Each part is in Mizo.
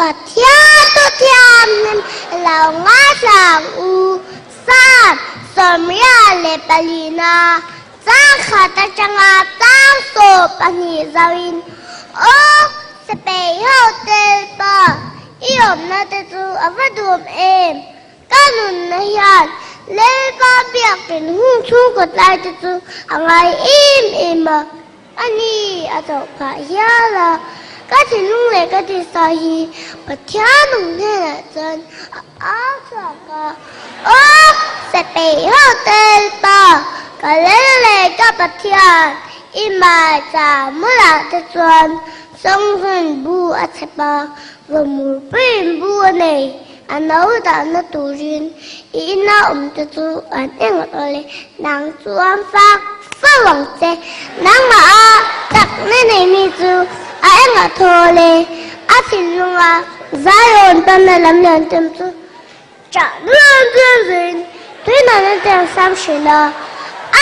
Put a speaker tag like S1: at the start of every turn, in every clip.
S1: Pathian thu thianghlim i lo ngaithla ang u. Psalm 24 na chang khat atanga chang 12 zauhin, Aw, Sipei ho telpa, i awmna te chu a va duhawm em! Ka nunna hian Lalpa biakin hung chhungkaw tlai te chu a ngai em em a, a ni a chauh phah hial a. Ka thinlung leh ka tisa hi Pathian nung hnenah chuan a au chhuak a, Aw, Sepei ho Lalpa, ka Lal leh ka Pathian, i hmaicha mulah te chuan Sawngzun bu a chhep a, vawmurpuiin bu a nei. A no dahna turin i ina awmte chu an eng rawh le, nang chu an fak fo ang che. Nangmah a chakna nei mi chu a eng a thaw le, a thinlunga Zion panna lam lian tem chu chah nuam zui zuiin tui nana tiang sam hrilh a.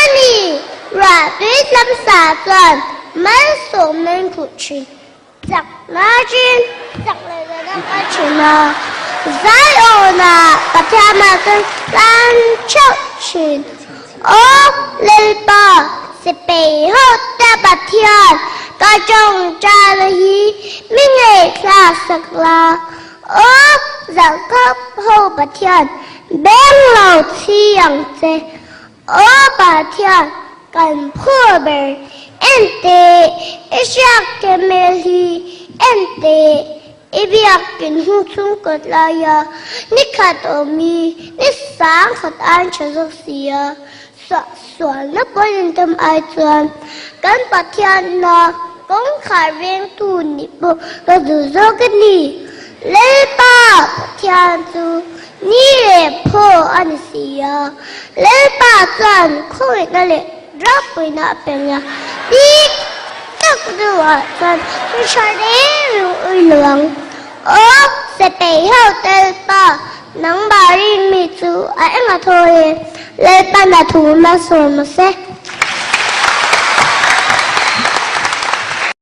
S1: Ani, ruah tui tlam sa chuan malsawmna in khuh thin. Chak nachin chak leh zan a thin a, Zion-ah Pathianah chuan tlan theuh thin. Aw Lalpa, Sipei hote Pathian, ka tawngtaina hi mi ngaihthlak sak la. Aw Zalkhawp ho Pathian, beng lo chhi ang che. Aw Pathian, kan phur ber, en teh, i hriak te hmel hi en teh, i biakin hung chhung kawt laia ni khat awm hi ni sang khat aiin tha zawk si a, suah sualna pawn intam ai chuan kan Pathianna kawngkhar vengtu nih pawh ka duh zawk a ni. Lalpa Pathian chu Ni leh phaw a ni si a, Lalpa chuan khawihna leh rapuina a pe nia. Dik tak duhah chuan mi tha reng reng ui lo ang. Aw, Sepei ho Lalpa, nangmah rin mi chu a eng a thaw e, Lalpa'n a thu hmasawm a se.